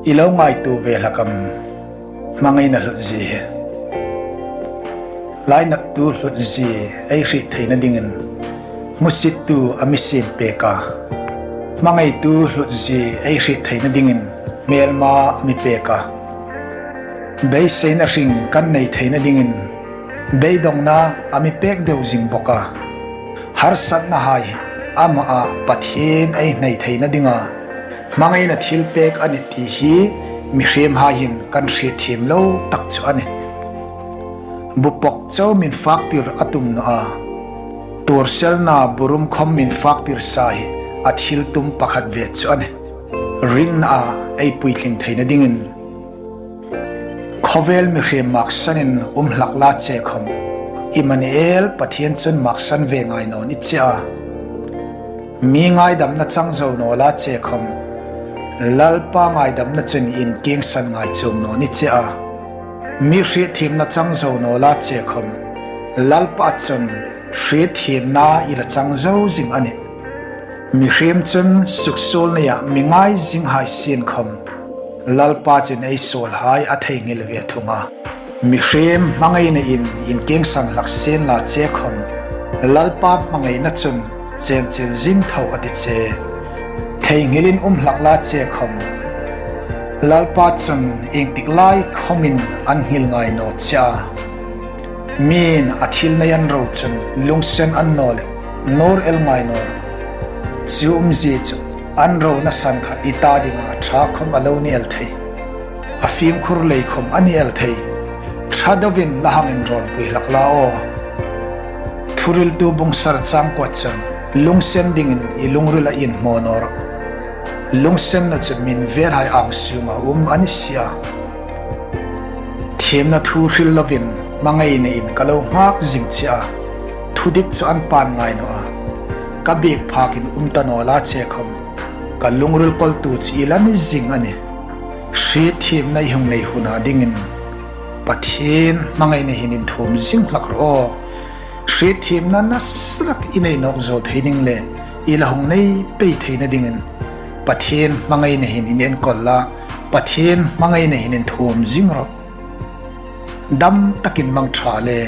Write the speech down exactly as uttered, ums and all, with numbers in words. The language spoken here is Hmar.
I lo ngaituo ve hlak am hmangaina hlutzie hi? Lainattu hlutzie ei hriet theina dingin hmusittu a mi siem pek a, hmangaitu hlutzie ei hriet theina dingin hmêlma a mi pek a, beiseina hring kan nei theina dingin beidongna a mi pek deu zing bawk a. Harsatnahai hi ama a Pathien ei hnai theina dinga hmangaina thilpek a nih ti hi mihriemhai hin kan hrietthiem lo tak chu a nih. Bupawk chau min faktir a tum naw a, tuorselna burum khawm min faktir sa hi a thil tum pakhat ve chu a nih. Ringna a ei puitling theina dingin khawvel mihriem maksanin um hlak la che khawm, Immanuel Pathien chun maksan ve ngai naw ni che a. Mi ngaidamna chang zo naw la che khawm, Lalpa ngaidamna chun inkingsan ngai chuong naw ni che a. Mi hrietthiemna chang zo naw la che khawm, Lalpa chun hrietthiemna i la chang zo zing a nih. Mihriem chun suksuol neia mi ngai zing hai sien khawm, Lalpa chun ei suolhai a theinghil ve thung a. Mihriem hmangainain inkingsan hlak sien la che khawm, Lalpa hmangaina chun chengchil zing tho a ti che. Theinghilin um hlak la che khawm, Lalpa chun iengtik lai khawmin an nghil ngai naw che a. Miin a thil nei an ro chun lungsen an naw leh nawr el ngai naw. Chu umzie chu an rona san kha i ta dinga ṭha khawm a lo ni el thei. A fimkhur lei khawm a ni el thei. Ṭha deuin la hang inrawnpui hlak la aw. Thuhriltu bung sari chang kuo chun lungsen dingin i lungrila inhmaw naw rawh. Lungsenna chu min vêlhai ang sunga um a ni si a. Thiemna thu hril lovin hmangainain ka lo nghak zing che a. Thudik chu an pan ngai naw a. Ka biek phakin um ta naw la che khawm, ka lungril kawltu chu i la ni zing a nih. Hrietthiemna i hung nei huna dingin Pathien hmangaina hin inthuom zing hlak rawh aw. Hrietthiemna nasa tak i nei nawk zo thei ding le i la hung nei pei theina dingin Pathien hmangaina hin inenkawl la, Pathien hmangaina hin inthuom zing rawh. Dam takin mang ṭha le.